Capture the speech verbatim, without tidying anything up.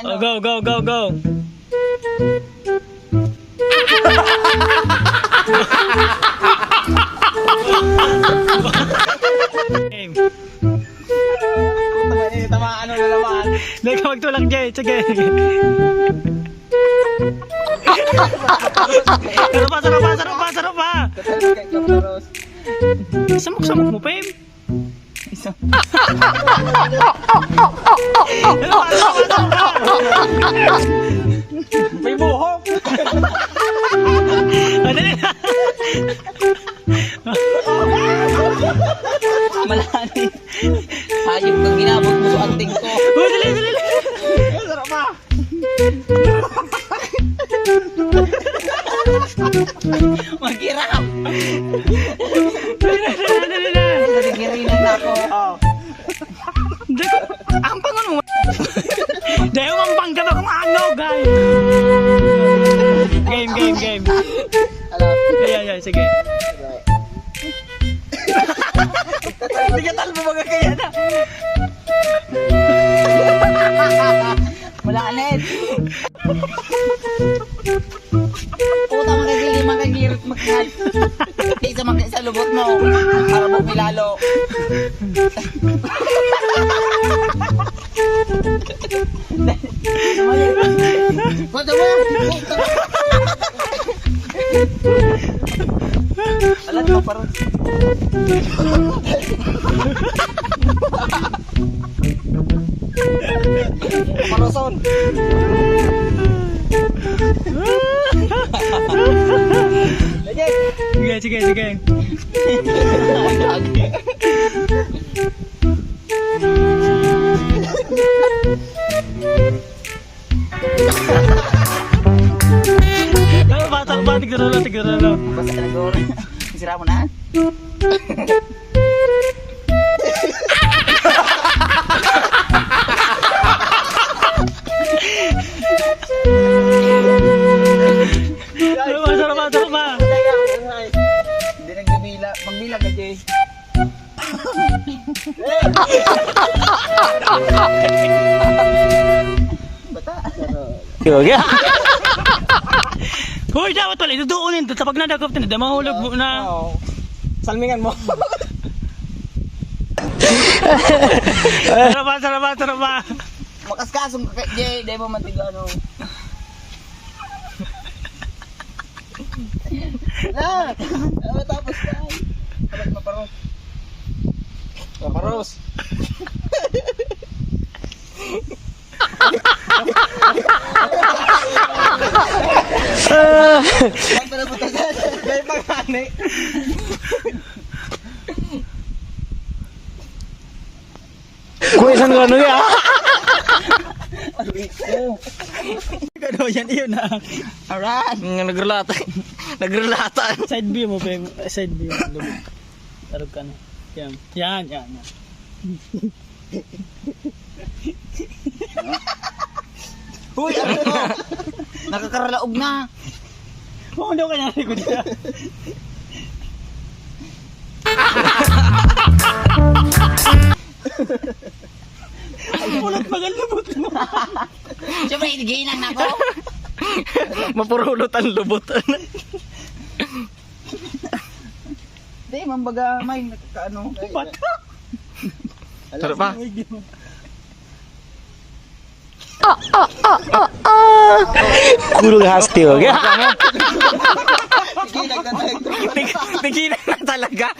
Oh, go, go, go, go. Game. Puta, eh, tamaan mo na naman. Hindi ka magtulak, Jay. Sige. Sarap pa, sarap pa, sarap pa, sarap pa. Samok-samok mo, Pem. Isa. May buhok. Madali na. Malani. Hayop kang ginabot mo sa anting ko. Uy, dali, dali, dali. Sarap pa. Maghirap! Dali na, dali na, dali na. Nagigirinan na ako. Oh. Dali, ang pangon mo. Dahil ang pangga ba kung ano, guys? Game, game, game. Alam. Ayan, ayan, sige. Bigatal mo mga kaya na. Wala ka na eh. Puta, makagili, makagirit, makagil. Isa, maka-, sa lubot mo. Para mo pilalo. Puta mo. Alam mo, parang Paroson. Sige, sige, sige. Ano ba? Takbo, tignan mo, tignan mo. Basta nag-oras. Sira mo na? Sarap pa, sarap pa, sarap pa. Hindi nagbibilang. Magbilang ka, Jay. Bata. Yun, yeah. Hoy, dapat pala, iduduon yun. Tapag na, dagap na, mahulog mo na. Oo. Salmingan mo. Sarap pa, sarap pa, sarap pa. Makaskasong ka kay Jay, di mo matigo, ano. Na! Ah, tapos na. Dapat maparos. Maparos. Ay, pala po tayo. May pangani. Kuya, saan ka, ano, ya? Ano yan, yun, ah. Alright. Nga nagrelata. Nagrelata. Side view mo, Peng. Side view. Lubog. Tarog ka na. Yan. Yan, yan, yan. Uy, ano to? Nakakaralaog na. Oo, daw kaya likod ka. Ang pulot, magalubot mo. Siyempre, ginang na ako. Mapurulot ang lubot. Di, mambaga, may nagkaano. Bata. Sarap pa. Kurog hasti, okay? Tig-, tigilan na talaga.